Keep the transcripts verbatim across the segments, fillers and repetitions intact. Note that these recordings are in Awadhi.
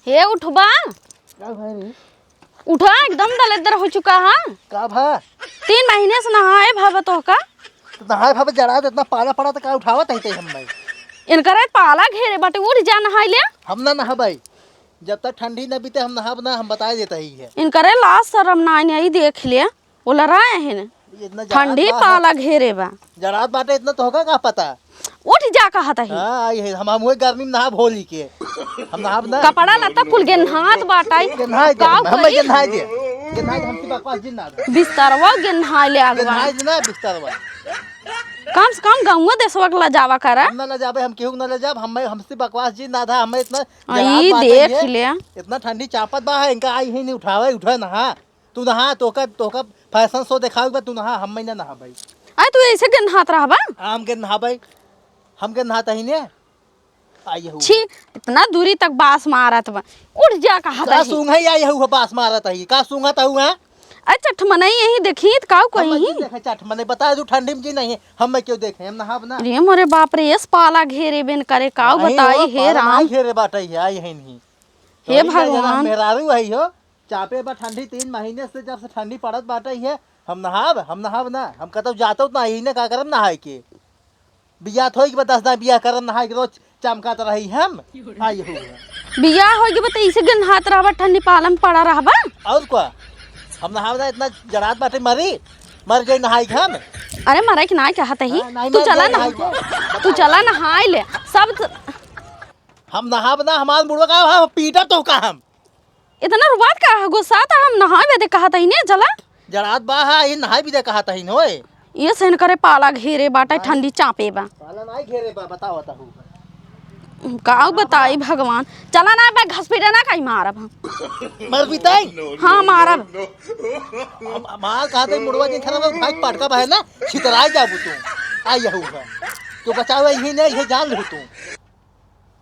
हे उठबा। का भा रे? उठा, एकदम दलिद्दर हो चुका है। का भा? तीन महीने से नहाए भा बा तोहका। तो नहाए भा बा, जड़ा दे, इतना पाला पड़ा तो का उठावत ही ते हम भाई? इनकरे पाला घेरे बाटे, उठ जा नहाए ले। हम ना नहाबे, जब तक ठंडी ना बीते हम नहाब ना, हम बताए देत ही है। इनकरे लाज शरम ना आई, देख ले। ओलराए हैं। इतना जड़ात ठंडी बा, पाला घेरे बा। जड़ात बाटे इतना तोहका का पता? उठ जा कहत ही। हाँ, आई है, हम, हम वही गर्मी में नहाब होली के। हम नहाब ना। कपड़ा लत्ता कुल गेन्हात बाटे। गेन्हाई दे, काव हम, हमें करी? गेन्हाई दे। गेन्हाई दे, हमसे बकवास जिन ना दे। बिस्तरवा गेन्हाई ले आगवा। गेन्हाई दे ना बिस्तरवा। कम से कम गौवा देशवा के लजावा करा। हम ना लजाबे, हम केहू के ना लजाब, हमें, हमसे बकवास जिन ना था, हमें इतना आ, जड़ात ई बाटे देख ये। ले। इतना ठंडी चापत बा है, इनका आई ही नहीं उठावे, उठा नहा। तू नहा, तोहका, तोहका fashion show देखावे के बा, तू नहा, हम ना नहाबे। अरे, तू ऐसे गेन्हात रहबा? हम गेन्हाबे, हम गेन्हात ही ने। आई हूँ। छी, इतना दूरी तक बास मारत बा। उठ जा, कहा का था ही। सूंघ है, आई हूँ, बास मारत ही। का सूंघत हूँ, हैं? अरे, चट मनई यही देखी, त काऊ हम कहीं? नहीं देखे, चट मनई बता दू, ठंडी में जी नहीं है, हम क्यों देखे, हम नहाब ना। अरे मोरे बाप रे, एस पाला घेरे बेन करे, काऊ नहीं बताई, हो, हे पाला राम। नहीं घेरे बाटे है, आई है नहीं। हे तोरी ना जना भगवान। मेहरारू है हो। चापे बा ठंडी, तीन महीने से जब से ठंडी पड़त बाटे है, हम नहाब, हम नहाब ना, हम कतौ जातौ ना, यही ने का करब नहाए के। बियाह थोई के बा, दस दाई बियाह करब नहाए के, रोज चमकात रही हम। आई हो। बियाह होई के बा, त इसे गेन्हात रहबा, ठंडी पाला में पड़ा रहबा। और का? हम नहाब ना, इतना जड़ात बाटे मरी, मर जाई नहाए के हम। अरे मरे के ना कहत ही, हाँ, नहीं तू मर चला जाई ना, नहाए के। तू चला नहाए ले, सब त- हम नहाब ना, हमार बुढ़वा का, हाँ, पीटा तो का हम। इतना रुआत का है, गुस्सा त हम नहाए बदे कहत ही ने, चला। जड़ात बा हा, ई नहाए बदे कहत ही नोए। ये सहन करे पाला घेरे बाटे, हाँ। ठंडी चापे बा। पाला नाई घेरे बा, बताओ, बताओ। काऊ बताई भगवान, चला ना बे घसपीटा ना कहीं मारब हम। मर बिताई? हाँ, मारब। हम, हमार कहत ही मुड़वा जी खराब है, भाई पटका बा है ना, छितराई जाबू तू। आई हूँ बा। तू बचाओ, यही नहीं, ये जान लू तू।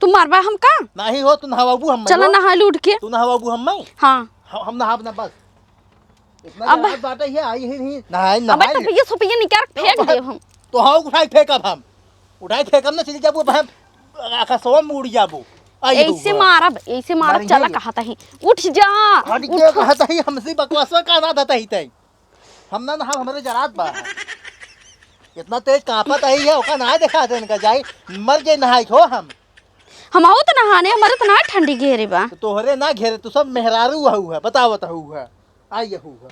तू मारबा हमका? नाही हो, तू नहवाबू हम चला हो। नहा ले उठ के। तू नहवाबू हम मैं? हाँ। ह-, हम नहाब ना बस। इतना अब जल्द बाटे ये आई ही नहीं। नहाए, अबे नहाए। टोपिया सोपिया निकाल के फेंक देब हम। तो हाँ, उठाई फेंकब हम। उठाई फेंकब ना, चली जाबू, अब हम आकाशवा में उड़ जाबू। आई ऐसे हुआ। मारब, ऐसे मारब, मारेंगे। चला कहत ही। उठ जा, हट उठ। के कहत ही, हमसे बकवासवा का ना देता ही तई। हम ना नहाब, हमरे जरात बा। इतना तेज कांपत आई है, ओका ना देखा दे इनका जाई, मर जाई नहाई हो हम। हम आओ तो नहाने, हमारे तो ना ठंडी घेरे बा। तो तोहरे ना घेरे, तू सब मेहरारू हऊ है, बतावत हऊ है, आई हऊ है।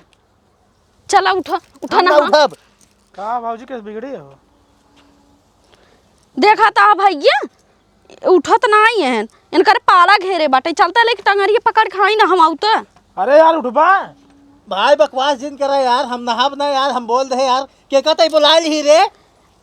चला उठा, उठा हम ना नहा। उठब। का भौजी कैसे बिगड़ी हो? देखा ता भैया, उठत नाई हैं, इनकर पाला घेरे बाटे, चलता लेके टंगरिया पकड़ के आई ना हम आउत। अरे यार उठबा। भाई बकवास जिन करे यार, हम नहाब ना यार, हम बोल दे यार, के कहते बोलाइल ही रे?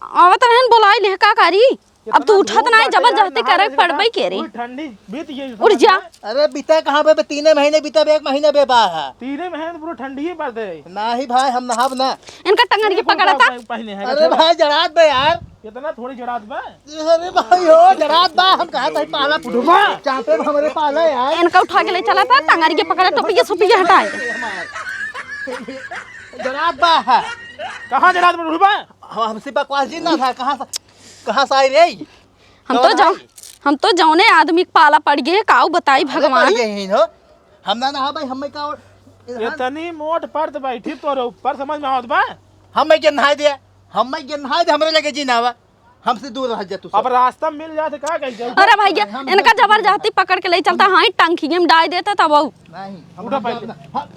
आवत रहन बोलाइल है, का करी? अब तू इतना उठत धूप नाई, बाटे यार, जबरदस्ती नहा करे ले पड़बई का? के रे। पूरी ठंडी बीत गई उठ जा। अरे बीता कहाँ बे, बे तीने महीने बीता बे, एक महीना बे बा है। तीने महीने तो पूरा ठंडी ही पड़ते है। नाही भाई हम नहाब ना। इनका टंगरिया पकड़ता। पहने हैं अरे भाई जरात बे यार। इतना थोड़ी जरात बा। अरे भाई हो, जरात बा, हम कहा था पाला उठबा। चापे में हमरे पाला यार। इनका उठा के ले चला था, टंगरिया पकड़ा, टोपिया सोपिया हटाए। जरात बा है। कहाँ जरात बा उठबा? हम, हमसे बकवास जी ना था, कहाँ से, कहाँ से आई रे? हम तो कौन जाओ, आई? हम तो जौने आदमी के पाला पड़ गए, काऊ बताई अरे भगवान। पड़ गए हैं हो। हम ना नहा भाई, हमें का और इतनी मोट परत बैठी तोरे ऊपर, समझ में आवत बा? हमें के नहाए दे, हमें के नहाए दे, हमरे लगे जी ना आवा। हमसे दूर रह जा तू सब। अब रास्ता मिल जात का कहीं जाऊ? अरे भैया, हम इनका जबरदस्ती पकड़ के ले चलता, हाँ, टंकी में डाल देता तब वो। नहीं, हम उठा पहले। जाब ना। हाँ,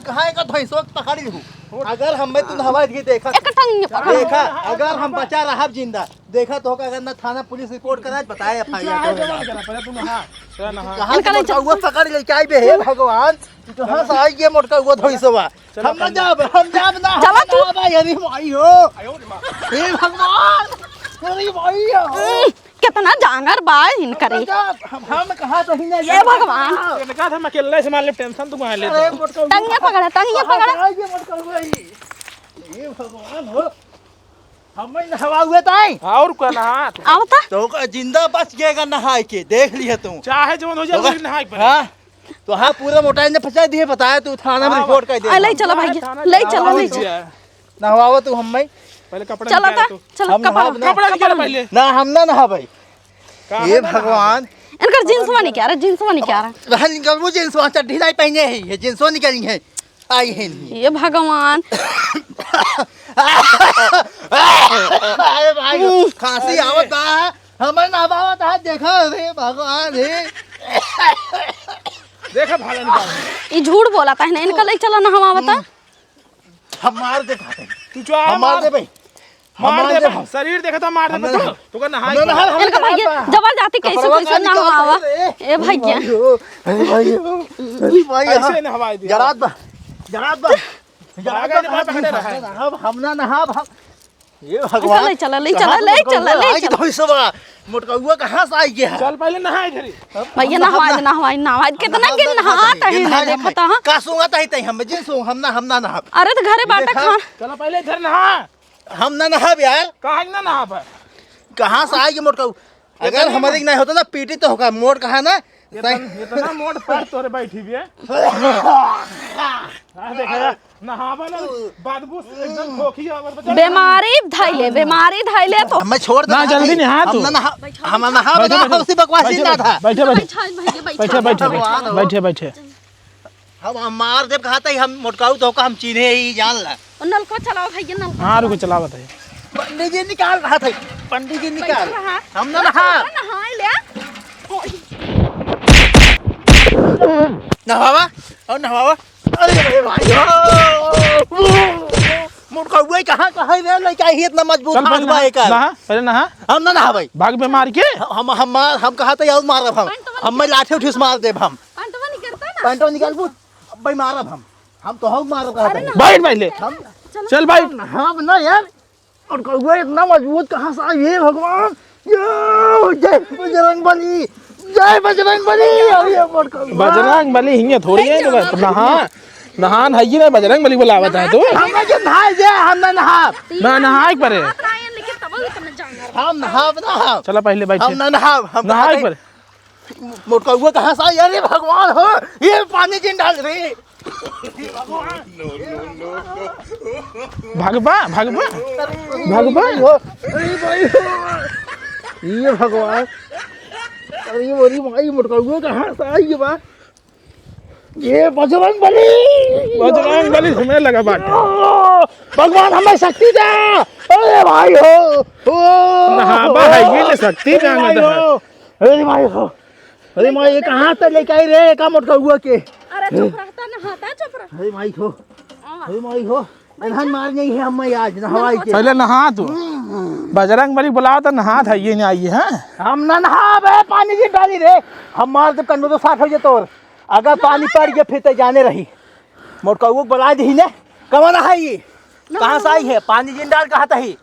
कहाँ का भैंसवा के पकड़ी हूँ? अगर हमें तू नहवा के देखा, एक टंगी पकड़। देखा, अगर हम बचा रहब जिंदा, देखा तो का, अगर ना थाना पुलिस रिपोर्ट कराए, बताए एफ आई आर चाहे करो जमा ना। करा, पहले तू नहा। चल नहा। कहाँ से इनका ले चल। मोटका हुआ पकड़ ले, क्या बे, हे भगवान, कहाँ से आई ये मोटका हुआ धोइसवा? चलो, हम ना चलो। जाब, हम जाब ना, चलो हम तू। ना जाब, अरे भाई हो। हे भगवान, अरे भाई हो। उम, कितना जांगर बा इनकरे। हम ना जाब, हम, हम कहाँ से ही ना ये जाब। भगवान। इनका था, हम अकेले से मान ले, टेंशन तू कहाँ ले अरे तो। मोटका हुआ। टंगिया पकड़ा, टंगिया कहाँ पकड़ा। से आई ये मोटका हुआ ही? हे भगवान हो। हम ही नहवा हुए ताई। और का नहा? आओ ता। तो का जिंदा बच गएगा नहाए के, देख लिया तू। चाहे जवन हो जाए, तो का लेकिन नहाए के पड़े। हाँ। तो हाँ, पूरा मोटाई ने फंसा दिए, बताया तू थाना में हाँ, रिपोर्ट कर दे। आ, ले चला भाई, थाना ले चला, ले चला। नहवावा तू हम में। पहले कपड़ा चला निकाल ता, तू। चला हम कपड़ा। नहाब ना। कपड़ा निकाल पहले। ना, हम ना नहा भाई। का हे है ना भगवान। इनकर जींसवा निकारा, जींसवा निकारा। बहन, इनकर वो जींसवा चड्ढी नाहीं पहिने ही, ये जींसवा निकाली है। आई है नहीं। ये भगवान। अरे भाई, खांसी आवत बा, हमर ना आवत है, देखा रे भगवान रे। देखा भाला निकाल। ई झूठ बोलत है ना, इनका ले चला ना हम आवता। हम मार दे खाते। तू जो आ हम मार मार। दे भाई। मार हम दे मार दे बा, भाई। शरीर देखा था, मार दे हम बा, ना तू। नहाब। तू का नहाए हम ना को। नहाब, हम इनका ना भैया नहाब। जबरदस्ती कैसे कपड़वा कैसे ना निकाल हवा। दे। ए भैया। अरे भाई हो, अरे भाई हो, अरे भाई हो। ऐसे नहवाई दिया। जरात बा, जरात बा। जरात आगे बा, नहीं बात हम करते ना रहे। नहाब, हम ना नहाब, हम। ये इनका भगवान, ले चला, ले कहाँ चला, से ले मोटकौआ चला, ले आई चला। तो इस बा, मोटकौआ कहाँ से आई गया? चल पहले नहाए घरी। भैया हम नहावा नहा- दे, नहावा, नहावा दे, कितना नहावा के दे, नहात है, नहाए ना हम। देखत है। का सूंघत है तई हम, जे सो हम ना, हम ना नहाब। अरे तो घरे ये बाटा देखा। खान। चला पहले इधर नहा। हम ना नहाब यार। काहे ना नहाब? कहाँ से आएगी मोटका? अगर इतने हमारे में। नहीं होता ना, पीटी तो होगा। मोट कहा ना, इतना, सही। इतना मोट पर तोरे बैठी भी है। हाँ, देखा यार, नहाबा ना, बदबू से एकदम खोखी और बदबू। बीमारी धैले, बीमारी धैले तो। हमें छोड़ दे ना, भाई। जल्दी नहा हम तू। ना नहा, हम ना नहा, बैठो, ना बैठो। उसी बकवासी बैठो, ना था। बैठो, बैठो। बैठा, भैया, बैठा। बैठे, बैठे, बैठे, भगवान हो। बैठे, बैठे। हम, हम मार देब कहा था, हम मोटकाऊ तो का हम चीन्हे ही जान ला। और नलका चलाओ भैया, नलका हाँ, चलाओ। रुको, चलावत है। पंडित जी निकाल रहा था, पंडित जी निकाल। बैठा रहा। हम ना नहा। नहा ले। नहावा, और नहावा। अरे, अरे भाई, ओ, मोटकाऊ कहाँ, कहाँ है रे लड़का, ये इतना मजबूत चल, हाथ पहले बा नहा, एकर। नहा, पहले नहा। हम ना नहा भाई। भाग बे मार के। हम, हम, हम मार, हम कहा था, और मारब हम। पैंटवा हम मैं लाठी उठी से मार देब हम। पैंटवा निकलता ना। पैंटवा निकाल बू। अब्बे मारब हम। हम तो हम मारब कहा अरे था। ना। बैठ पहले। हम चलो। चल भाई। हम ना यार। और कौआ इतना मजबूत कहाँ से आई? हे भगवान। यो, जय बजरंग बली। जय बजरंग बली। अरे मोटका। बजरंग बली हियाँ थोड़ी है, तो नहा, नहान है ये ना, बजरंग बली बुलावत है तू। हम ना के नहाए जे, हम ना नहा। ना, नहाए के परे। लेकिन तब भी तुमने जाना। हम नहाब ना। चला पहले बैठे। हम ना नहाब, हम नहाए के परे। मोटकौआ कहाँ से आई? अरे भगवान हो, ये पानी जिन डाल रे। भगवा, भगवा, भगवा। अरे भाई हो, अरे भाई हो। ये भगवान, अरे मोरी माई, मोटकौआ कहाँ से आई बा? ये बजरंग बली। बजरंग बली हमें लगा बाटे। भगवान हमें शक्ति दे। अरे भाई हो, ओ। नहाबा है ये ले शक्ति अरे मांगे भाई तो है। हो। अरे माई हो, अरे माई, ये कहाँ से लेके आई रे, का मोटकौआ के? अरे चुप रह, त नहाता, चुप रह। अरे माई हो, हाँ। अरे माई हो, इन्हन मार नहीं है हम आज, नहवाई के। पहले नहा तू। हम्म। बजरंग बली बुलाओ तो नहा था, ये नहीं आई है। हम ना नहाबे, पानी जी डाली रे, हम मार दे कंडो तो साफ हो जे तोर। अगर पानी पड़ गया फिर तो जाने रही। मोटकौआ के बुला दही ने, कवन है ये? कहाँ से आई है? पानी जिन डाल कहा तही।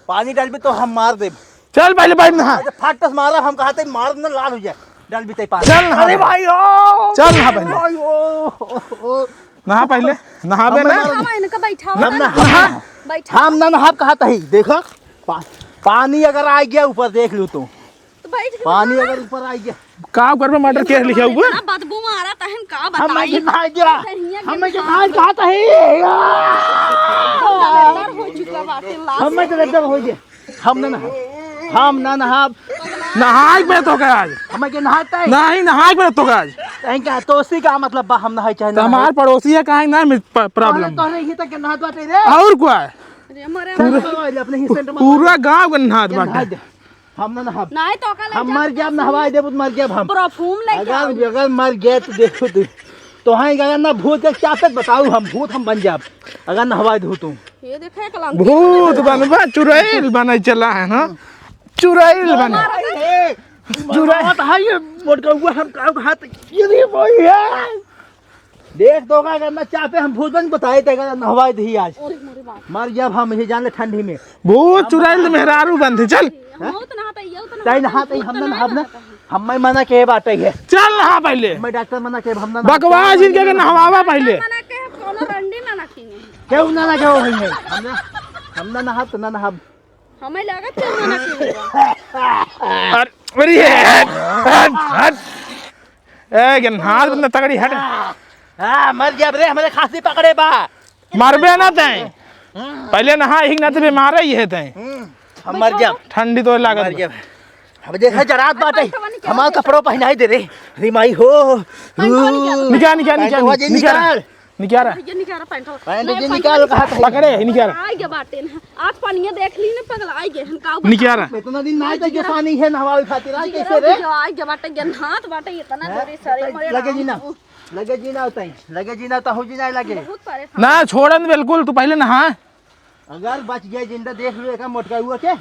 पानी डालबे तो हम मार देब। चल पहले बैठ नहा। अरे फाट से मारा हम कहा तही मार न लाल हो जाए। डालबे तही पानी। चल नहा अरे पहले। भाई ओ। चल नहा पहले। भाई ओ। नहा पहले। नहाबे हम ना। नहा। हम इनका बैठावा हम ना। नहा। बैठा। हम ना नहाब कहा तही। देखो पा-, पानी अगर आ गया ऊपर देख लू तू। तो बैठ के पानी नहा। अगर ऊपर आ गया। का ऊपर में मर्डर केस लिखा हुआ? इतना बदबू मारा तहन का हम बताई? मैं नहा गया। हम मैं नहा कहा था ही। दलेदर हो चुका बाटे लाश। हम मैं दलेदर हो गया। हम ना नहा। हम ना नहा। नहाए पे तो का आज। हम मैं नहाता है। नहीं, नहाए पे तो का आज। कहीं का तो उसी का मतलब बा, हम नहाए चाहे तो ना हमार नहाए। पड़ोसी है, काहे ना मिल-, प-, प्रॉब्लम। तोहरे, तोहरे ही तक के नहात बाटे रे। और क्या है? अरे हमारे पूरा, अपने ही सेंट में पूरा गांव के नहात ये बाटे। नहा दे। हम ना नहाब। नहीं तो का ले हम जा, मर जाब, नहवाई देबू तो मर जाब हम। परफ्यूम लेके अगर, आओ। अगर मर गए तो देखो तू। तो हाँ, अगर ना भूत के चापे बताऊ हम, भूत हम बन जाब। अगर नहवाई दू तू। ये देखे एक लंकी भूत बनबा, चुड़ैल बने चला है ना। चुड़ैल बने। मारा ए, चुड़ैल। मरवा तो है ये मोटकौआ हम का हाथ। ये भी वही है। देख तो का करना चाहते हम भूत बन बताए ते का नहवाई दही आज। अरे मोरे बाप। मर जाब हम ये जान ले ठंडी में। भूत चुड़ैल मेहरारू बंधी, चल। हम उतना हाथ, ये उतना तै हाथ, नहा, तै हम उतना ना नहाब ना। हाथ। हम मैं मना के बाटे है। चल नहा पहले। मैं डॉक्टर मना के हम ना नहाब। बकवास इनके के नहवावा पहले। मना के कोनो रंडी ना नखीने। केहू ना ना केहू होइए। हम ना, हम ना नहाब तो ना नहाब। हमें लागत केहू ना नखीने। अरे, अरे, हट, हट, हट। ए, गेन हाथ बंदा तगड़ी हट। हाँ, मर जाब रे, हमरे खांसी पकड़े बा। मरबे ना तैं। पहले नहा, यही ना तो बीमार ही है तैं। हम्म, हम मर जाब। ठंडी तो लागत मर बा। जाब। अब देखा जरात बाटे, पैंटवा निकाल हमार दे। कपड़ो पहिनाई दे रे। अरे माई हो। पैंटवा निकाल। निकाल, निकाल, निकाल, पैंटवा जी निकाल। निकाल। निकाल। निकाल। भैया निकाल पैंटवा। पैंट नहीं, जी पैंटवा निकाल, कहा था। पकड़े, निकाल। पगलाइ गे बाटे ना। आज पनिया देख ली ना, पगलाइ गे हन, का बताई? निकाल। इतना दिन ना तो जरा किसानी है नहवावे खातिर, आज जरा कैसे रे? भिजवाइ गे बाटे, गन्हात बाटे, इतना हैं? जोरे सरे मरे लगे राम। जी ना, लगे जी ना उताई, लगे जी ना, तहु जी ना लगे। बहुत परेशान। ना, छोड़न बिल्कुल, तू पहले नहा। अगर बच गया जिंदा, देख लो एका मोटकउआ के।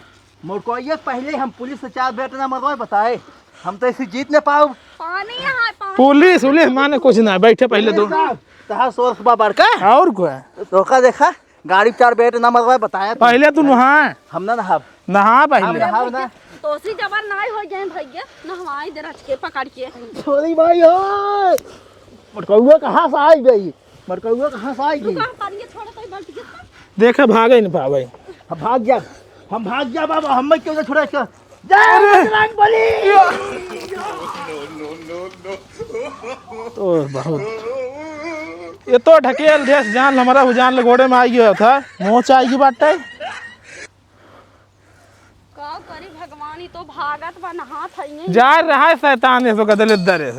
मोटकउआ के पहले हम पुलिस से चार बेट ना मरवाए, बताए, हम तो ऐसी जीत न पाउब। पानी यहाँ है, पानी। पुलिस उलिस माने कुछ ना, बैठे पहले दो। पुलिस साहब, तहार सोर्स बा बड़का। और का? तो का देखा, गाड़ी पे चार बेट ना मरवाए, बताया तो। पहले तू नहा। हम ना नहाब। नहा पहले। हम नहाब ना। तोसी जबर नाई हो गए भैया, नहवाई दे रच के पकड़ के। छोरी भाई हो, मोटकउआ कहाँ से आई गई? मरकउआ कहाँ से आई गई? रुका, पानी के छोड़े तो ही बाल्टी के। देखा, भागे न पावे। हम भाग जा, हम भाग जा बाबा, हम क्यों ना छोड़ा इसका? जय बजरंग बली। तो बहुत। ये तो ढकेल देस जान, हमारा उजान ले गोड़े में आई गया था। मोच आई गई बाटे। का करी भगवान, ई तो भागत बा, नहात है ये। जा रहा है शैतान, ये सो गदले दरे।